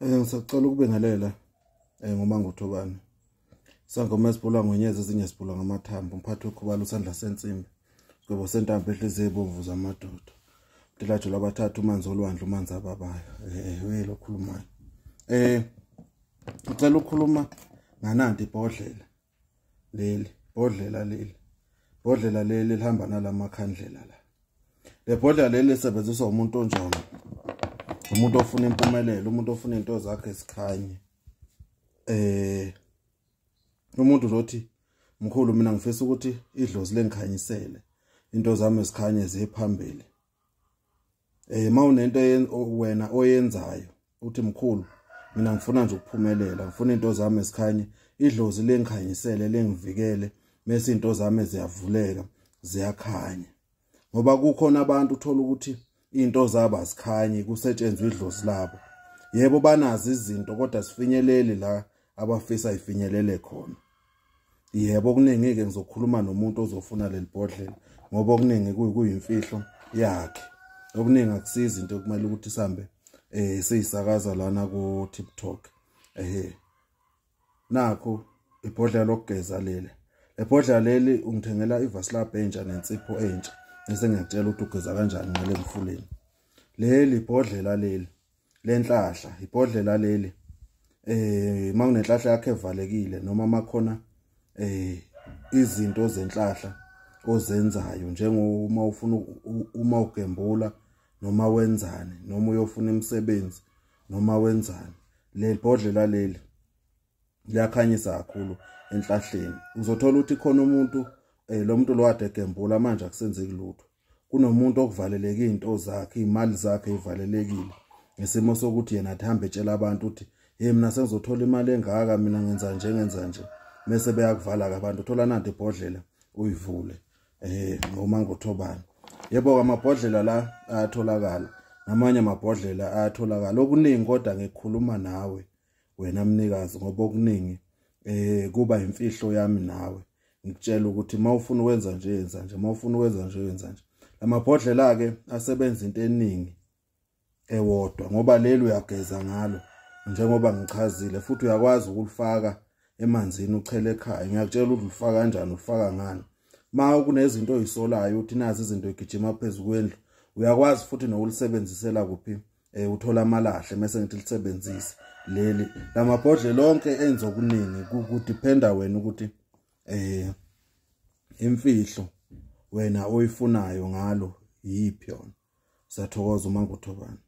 Ngisacela ukubingelela ngoMangothobane. Sangoma esibhula ngonyezi, ezinye sibhula ngamathambo, umphathi wekhubalo, usandla sensimbi, sigwebo sentambo, enhliziyo ebomvu zamadoda. Mtilajo labathathu, umanzi olwandle, umanzi ababayo. Uye lokhulumayo. Ngicela ukukhuluma ngananti ibhodlela leli, ibhodlela leli. Ibhodlela leli lihamba nalamakhandlela la. Le bhodlela leli lisebenziswa umuntu onjani? Umuntu ofuna impumelelo, umuntu ofuna into zakhe zikhanye. Umuntu uzothi, mkhulu, mina ngifisa ukuthi idlozi lengikhanyisele, into zami zikhanye ziye phambili. Mawunento wena oyenzayo, uthi, mkhulu, mina ngifuna nje ukuphumelela, ngifuna into zami zikhanye, idlozi lengikhanyisele, lengivikele, mase into zami ziyavuleka, ziyakhanya. Ngoba kukhona abantu uthola ukuthi into zabo azikhanyi, kusetshenzwa idlozi labo. Yebo, banazo izinto, kodwa sifinyeleli la abafisa ifinyelele khona. Yebo, okuningi-ke ngizokhuluma nomuntu ozofuna leli bhodlela, ngoba okuningi kuyimfihlo yakhe. Okuningi akusizi into okumele ukuthi sihambe siyisakaza lana ku TikTok. Nakho ibhodlela lokugeza leli. Lebhodlela leli ungithengela iVaslab entsha nensipho entsha, bese ngiyakutshela ukuthi ugeza kanjani ngale mfuleni. Leli ibhodlela leli lenhlahla, ibhodlela leli makunenhlahla yakhe evalekile, noma makhona izinto zenhlahla ozenzayo, njengoma ufuna, uma ugembula noma wenzani, noma uyofuna imisebenzi noma wenzani, leli bhodlela leli liyakhanyisa kakhulu enhlahleni. Uzothola ukuthi khona umuntu, lo muntu lo kade egembula, manje akusenzeki lutho. Kunomuntu okuvaleleke izinto zakhe, imali zakhe ivalelekile, ngesimo sokuthi yena athi hambe etshela abantu ukuthi, hey, mina sengizothola imali engaka, mina ngenza nje, ngenza nje, mase beyakuvala ke abantu. Uthola nanti ibhodlela, uyivule ngoMangothobane. Yebo, amabhodlela la ayatholakala, namanye amabhodlela ayatholakala, okuningi kodwa ngikhuluma nawe wena mnikazi, ngoba okuningi kuba imfihlo yami nawe. Ngikutshela ukuthi mawufuna ukwenza nje, yenza nje, mawufuna ukwenza nje, yenza nje. Lamabhodlela ke asebenza into eningi ewodwa, ngoba leli uyageza ngalo njengoba ngichazile, futhi uyakwazi ukulifaka emanzini uchele ekhaya. Ngiyakutshela ukuthi ulifaka kanjani, ulifaka ngani. Ma kunezinto oyisolayo ukuthi nazi izinto egijima phezulu kwendlu, uyakwazi futhi nokulisebenzisela kuphi, uthola amalahle, mase ngithi lisebenzise leli. Lamabhodlela lonke enza okuningi, kudependa wena ukuthi imfihlo wena oyifunayo ngalo yiphi yona. Siyathokoza, uMangothobane.